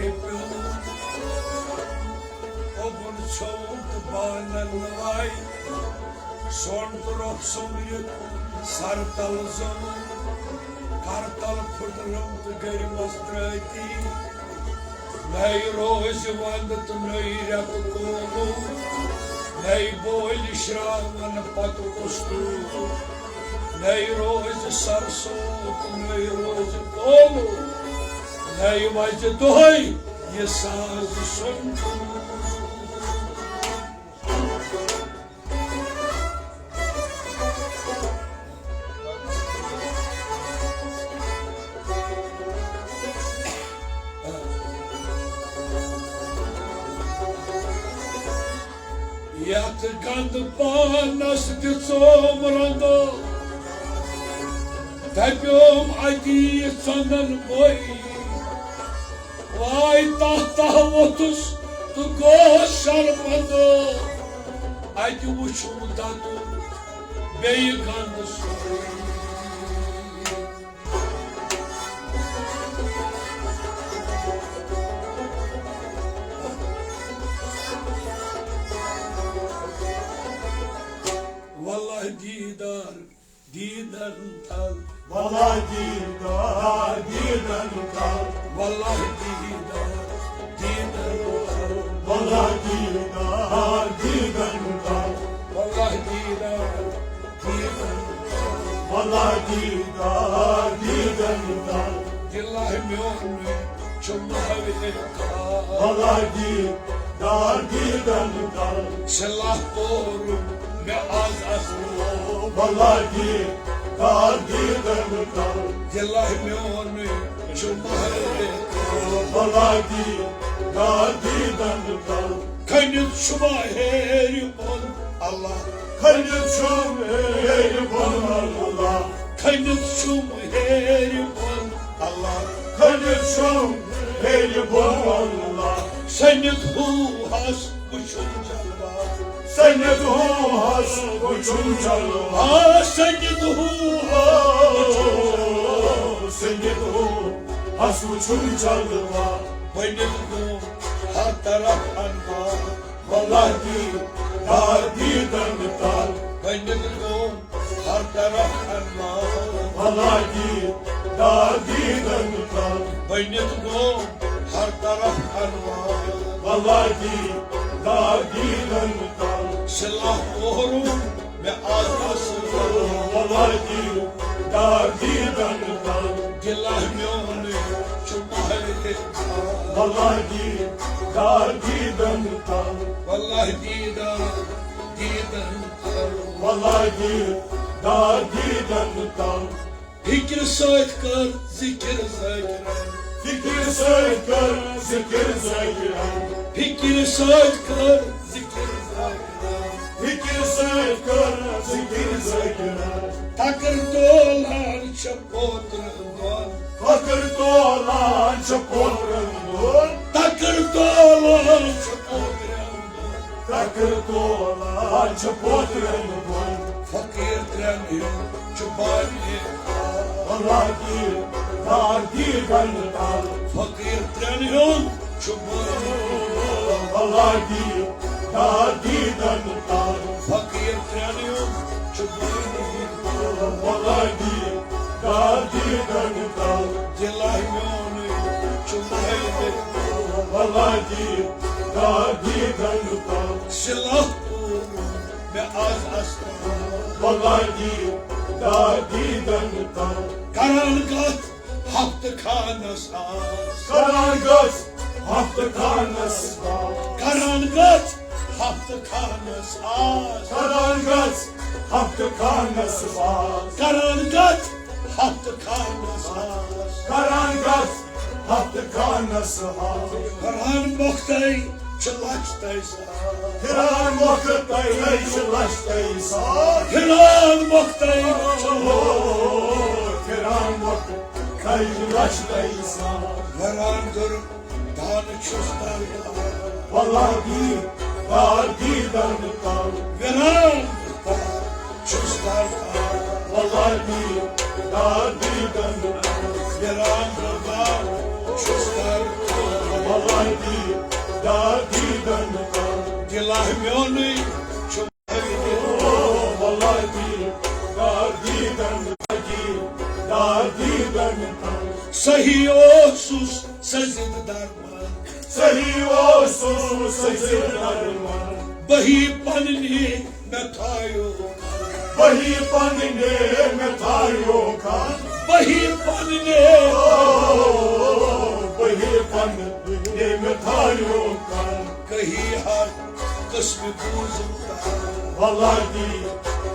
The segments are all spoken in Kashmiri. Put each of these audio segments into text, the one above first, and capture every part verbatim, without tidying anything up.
پیوٚم۔ اوٚبُن ژھیوٚن تہٕ بانن وایہِ۔ سۄن تہٕ رۄپھ سوٚمبرِتھ سر تل زوٚن۔ کر تل پھُٹرٲو تہٕ گرِ منٛز ترٲتی۔ نَے روزِ ونٛدٕ تہٕ نٔے رٮ۪تہٕ کولو۔ نَے بولہِ شراون پتہٕ کُس تہٕ۔ نَے روزِ سرسو تہٕ نَے روزِ کولو۔ نَے وزِ دۄہے یہِ ساز سُن۔ یتھ گند پانس دِژوم رنگو، دپیوم اتی ژندن بوئی۔ واے تہ تہ ووٚتھُس تہٕ گوس شرمندٕ۔ اتہِ وُچھُم دتُن بیٚیہِ گنٛد سورُے۔ واللہ دیدار دیدن تل۔ واللہ دیدار دیدن تل۔ واللہ دیدار دیدن تل۔ واللہ دیدار دیدن تل۔ واللہ دیدار دیدن تل۔ واللہ دیدار دیدن تل۔ دِلہ میون چھُ محوِتھ۔ واللہ دیدار دیدن تل۔ صلہ کوٚرُم مےٚ آز اصل۔ واللہ دیدار دیدن تل۔ دِلہ میون چھُ محوِتھ۔ واللہ دیدار دیدن تل۔ کھٔنِتھ چھُ مےٚ ہیرِ بۄن اللہ۔ کھٔنِتھ چھُم ہیرِ بۄن اللہ۔ کھٔنِتھ چھُم ہیرِ بۄن اللہ۔ کھٔنِتھ چھُم ہیرِ بۄن اللہ۔ سٔنِتھ ہُہ ہس وُچھُم جلوہ۔ سٔنِتھ ہُہ ہس وُچھُم جلوہ۔ آ، سٔنِتھ ہُہ ہس وُچھُم جلوہ۔ سٔنِتھ ہُہ ہس وُچھُم جلوہ۔ بٔنِتھ گوٚو ہر طرف انوار۔ واللہ دیدار دیدن تل۔ بٔنِتھ گوٚو ہر طرف انوار۔ واللہ دیدار دیدن تل۔ بٔنِتھ گوٚو ہر طرف انوار۔ واللہ دیدار دیدن تل۔ صلہ کوٚرُم مےٚ آز اصل۔ واللہ دیدار دیدن تل۔ دِلہ میون چھُ محوِتھ۔ واللہ دیدار دیدن تل۔ واللہ دیدار دیدن تل۔ واللہ دیدار دیدن تل۔ فکرِ سۭتۍ کر ذکر ذاکرن۔ فکرِ سۭتۍ کر ذکر ذاکرن۔ فکرِ سۭتۍ کر ذکر ذاکرن۔ فکرِ سۭتۍ کر ذکر ذاکرن۔ تکر تولان چھِ پوترن دۄن۔ تکر تولان چھِ پوترن دۄن۔ تکر تولان چھِ پوترن دۄن۔ تکر تولان چھِ پوترن دۄن۔ فقیٖر ترٛٮ۪ن ہُنٛد چھُ بانہِ۔ واللہ دیدار دیدن تل۔ فقیٖر ترٛٮ۪ن ہُنٛد چھُ بانہِ۔ واللہ دیدار دیدن تل۔ فقیٖر ترٛٮ۪ن ہُنٛد چھُ بانہِ۔ واللہ دیدار دیدن تل۔ دِلہ میون چھُ محوِتھ۔ واللہ دیدار دیدن تل۔ صلہ کوٚرُم مےٚ آز اصل۔ واللہ دیدار دیدن تل۔ کران گژھ ہفتہٕ خانس آز۔ کران گژھ ہفتہٕ خانس آز۔ کران گژھ ہفتہٕ خانس آز۔ کران گژھ ہفتہٕ خانس آز۔ کران گژھ ہفتہٕ خانس آز۔ کران گژھ ہفتہٕ خانس آز۔ پھران مۄختَے چھِ لَچھ تَے ساز۔ پھران مۄختَے چھِ لَچھ تَے ساز۔ پھران مۄختَے چھِ پھران مۄختَے چھِ لَچھ تَے ساز۔ پھران دُر دان چھُس درد۔ واللہ دیدار دیدن تل۔ ویران چھُس درد۔ واللہ دیدار دیدن تل۔ ویران چھُس درد۔ وَلَدِ دَردِ دَنٛدَن۔ دِلا میونُے چھُ وَلَدِ دَردِ دَنٛدَن۔ دَردِ دَنٛدَن۔ صحیح اوسُس سزید درمان۔ صحیح اوسُس سزید درمان۔ بہی پننہِ مےٚ تھایو۔ بہی پننہِ مےٚ تھایو کھن۔ بہی پننہِ۔ او، بہی پننہِ مےٚ تھایو کھن۔ کہی ہر قسمِ بوزم۔ وَلَدِ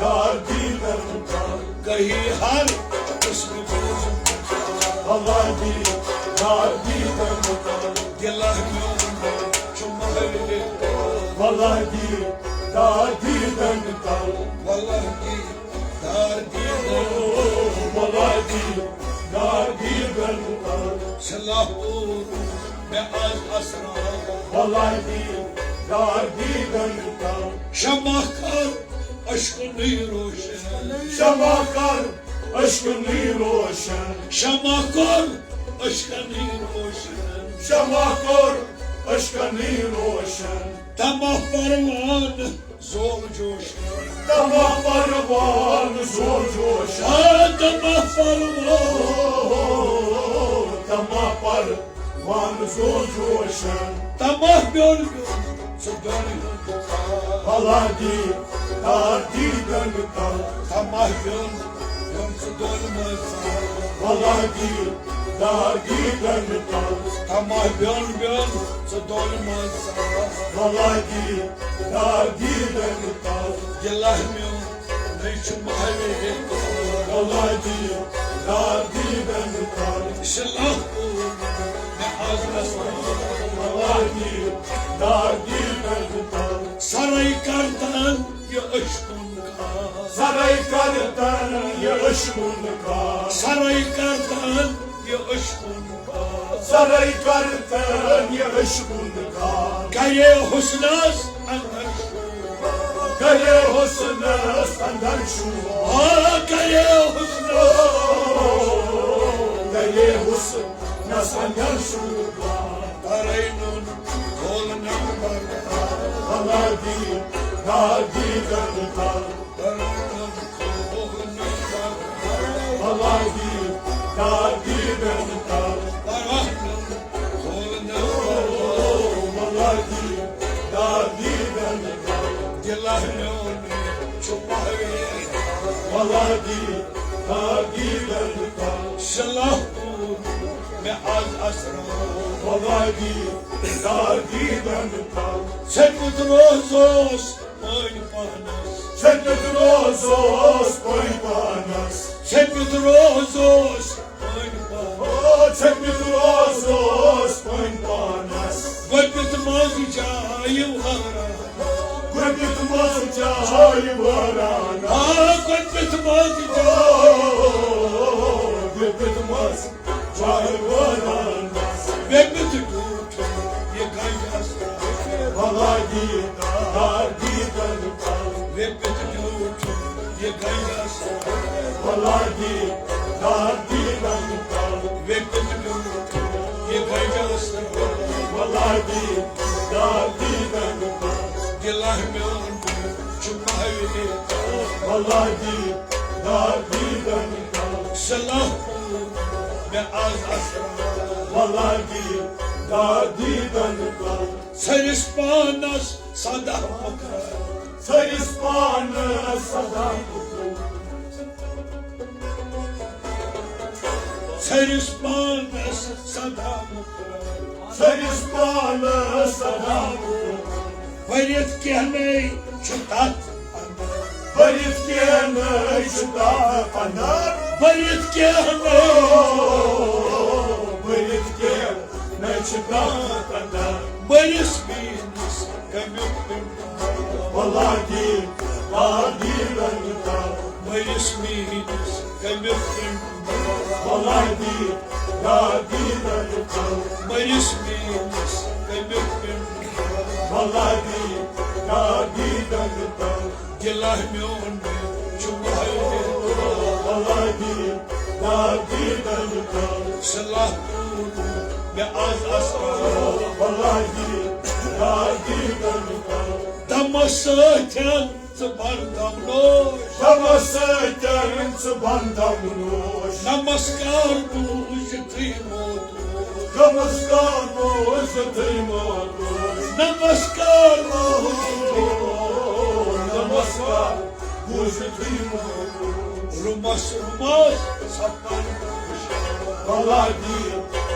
دَردِ دَنٛدَن۔ کہی ہر قسمِ بوزم۔ وَلَدِ دَردِ دَنٛدَن۔ دِلا میون چھُ مہرِ۔ وَلَدِ دَردِ دَنٛدَن۔ وَلَدِ دَردِ دَنٛدَن۔ وَلَدِ دَردِ دَنٛدَن۔ صلاح پوٗر مےٚ از اسرار۔ وَلَدِ دَردِ دَنٛدَن۔ شمع کر اشکنُے روشن۔ شمع کر اشکنُے روشن۔ شمع کر اشکنُے روشن۔ شمع کر اشکنُے روشن۔ تمہ پروان زول جوشن۔ تمہ پروان زول جوشن۔ آ، تمہ پروان۔ تمہ پروان زول جوشن۔ تمہ بیول بیول سُہ دۄن ہُنٛد۔ وَلَدِ دَردِ دَنٛدَن۔ تمہ بیول بیول سُہ دۄن منٛز۔ وَلَدِ دَردِ دَنٛدَن۔ تمہ بیول بیول سُہ دۄن منٛز۔ وَلَدِ دَردِ دَنٛدَن۔ دِلا میون نٔے چھُ مہرِ۔ وَلَدِ دَردِ دَنٛدَن۔ صلاح پوٗر مےٚ از اسرار۔ وَلَدِ دَردِ دَنٛدَن۔ سرے کردن یہِ عشقُن کار۔ سرے کردن یہِ عشقُن کار۔ سرے کردن یہِ عشقُن کار۔ سرے کردن یہِ عشقُن کار۔ گرے حسنس اندر شوٗب۔ گرے حسنس اندر شوٗب۔ آ، گرے حسنس۔ گرے حسنس اندر شوٗب۔ پرینُن کھول نمبر۔ وَلَدِ دَردِ دَنٛدَن۔ وَلَدِ دَردِ دَنٛدَن۔ وَلَدِ دَردِ دَنٛدَن۔ دِلا میون چھُ مہرِ۔ وَلَدِ دَردِ دَنٛدَن۔ صلاح پوٗر مےٚ از اسرار۔ وَلَدِ دَردِ دَنٛدَن۔ ژھیٚپِتھ روزوس پٲنۍ پانس۔ ژھیٚپِتھ روزوس پٲنۍ پانس۔ ژھیٚپِتھ روزوس پٲنۍ پانس۔ او، ژھیٚپِتھ روزوس پٲنۍ پانس۔ گۄپِتھ منٛز جایہِ واران۔ گۄپِتھ منٛز جایہِ واران۔ آ، گۄپِتھ منٛز جایہِ۔ او، گۄپِتھ منٛز جایہِ واران۔ ویٚپِتھ ٹوٗٹھ یہِ گنجس۔ وَلَدِ دَردِ دَنٛدَن۔ ویٚپِتھ ٹوٗٹھ یہِ گنجس۔ وَلَدِ دَردِ دَنٛدَن۔ ویٚپِتھ ٹوٗٹھ یہِ گنجس۔ وَلَدِ دَردِ دَنٛدَن۔ دِلا میون چھُ مہرِ۔ وَلَدِ دَردِ دَنٛدَن۔ صلاح پوٗر مےٚ از اسرار۔ وَلَدِ دَردِ دَنٛدَن۔ ژھٔرِس پانس سدا مُکرر۔ ژھٔرِس پانس سدا مُکرر۔ ژھٔرِس پانس سدا مُکرر۔ ژھٔرِس پانس سدا مُکرر۔ بٔرِتھ کینٛہہ نَے چھُ تَتھ اندر۔ بٔرِتھ کینٛہہ نَے چھُ تَتھ اندر۔ بٔرِتھ کینٛہہ نَے۔ بٔرِتھ کینٛہہ نَے چھُ تَتھ اندر۔ بٔرِس میٖنِس کَمیُک پِنٛڈ۔ وَلَدِ دَردِ دَنٛدَن۔ بٔرِس میٖنِس کَمیُک پِنٛڈ۔ وَلَدِ دَردِ دَنٛدَن۔ بٔرِس میٖنِس کَمیُک پِنٛڈ۔ وَلَدِ دَردِ دَنٛدَن۔ دِلا میون چھُ مہرِ۔ وَلَدِ دَردِ دَنٛدَن۔ صلاح پوٗر مےٚ آز اسرار۔ وَلَدِ دَردِ دَردِ۔ دمس سۭتۍ ژٕ بن دم نوش۔ دمس سۭتۍ ژٕ بن دم نوش۔ نمسکار بوٗزِتھٕے موتوش۔ نمسکار بوٗزِتھٕے موتوش۔ نمسکار بوٗزِتھٕے موتوش۔ نمسکار بوٗزِتھٕے موتوش۔ رُمس رُمس سپدن وَلَدِ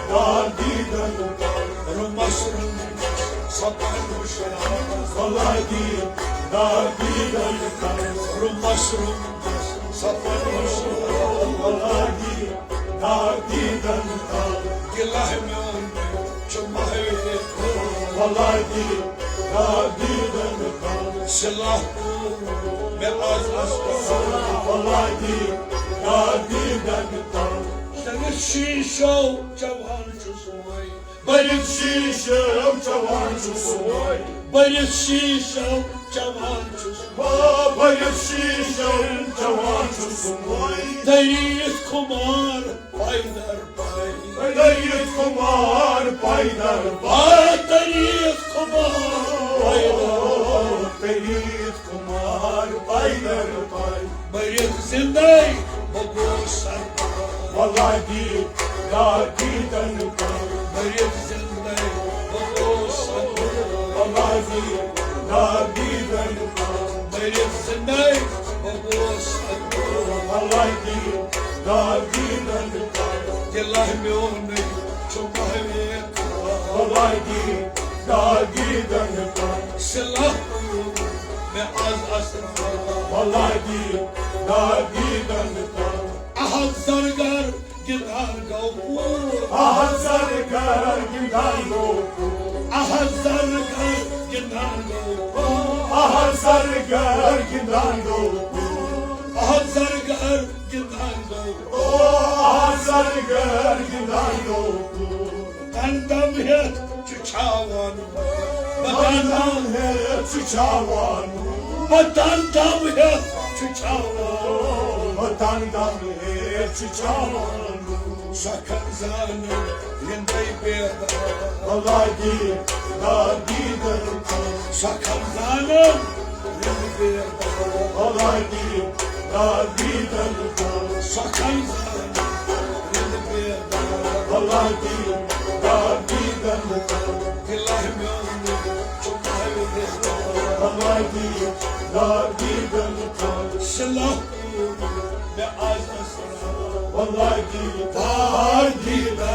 دَردِ دَردِ۔ رُمس رُمس سپدن وَلَدِ دَردِ دَردِ۔ رُمس رُمس سپدن وَلَدِ دَردِ دَردِ۔ دِلہ میون چھُ محوِتھ۔ وَلَدِ دَردِ دَردِ۔ صلہ کوٚر مےٚ آز اسرار۔ وَلَدِ دَردِ دَردِ۔ تٔمِس شیٖشو چوان چھُس وۄنۍ۔ بٔرِتھ شیٖشو چوان چھُس وۄنۍ۔ بٔرِتھ شیٖشو چوان چھُس۔ با بٔرِتھ شیٖشو چوان چھُس وۄنۍ۔ تٔرِتھ خُمار پایدَر پاے۔ تٔرِتھ خُمار پایدَر پاے۔ آ، تٔرِتھ خُمار پایدَر پاے۔ تٔرِتھ خُمار پایدَر پاے۔ مٔرِتھ زِندَے بہٕ گوس سردار۔ وَلَدِ دَردِ دَردِ۔ مٔرِتھ زِندَے بہٕ گوس سردار۔ وَلَدِ دَردِ دَردِ۔ مٔرِتھ زِندَے بہٕ گوس سردار۔ وَلَدِ دَردِ دَردِ۔ دِلہ میونُے چھُ محوِتھ۔ وَلَدِ دَردِ دَردِ۔ صلہ کوٚر مےٚ آز اسرار۔ وَلَدِ دَردِ دَردِ۔ احد زرگر گِنٛدان گوٚو کوٗر۔ احد زرگر گِنٛدان گوٚو کوٗر۔ احد زرگر گِنٛدان گوٚو کوٗر۔ احد زرگر گِنٛدان گوٚو کوٗر۔ احد زرگر گِنٛدان گوٚو۔ او احد زرگر گِنٛدان گوٚو کوٗر۔ دم دم ہٮ۪تھ چھُ چھاوان۔ دم دم ہٮ۪تھ چھُ چھاوان۔ دم دم ہٮ۪تھ چھُ چھاوان۔ دم دم ہٮ۪تھ چھُ چھاوان۔ سۄ کھن زانن رِندے بیدار۔ وَلَدِ دَردِ دَردِ۔ سۄ کھن زانن رِندٕ بیدار۔ وَلَدِ دَردِ دَردِ۔ سۄ کھن زانن رِندٕ بیدار۔ وَلَدِ دَردِ دَردِ۔ دِلہ میون چھُ محوِتھ۔ وَلَدِ دَردِ دَردِ۔ صلہ کوٚر مےٚ آز اسرار۔ وَلَدِ دَردِ دَردِ۔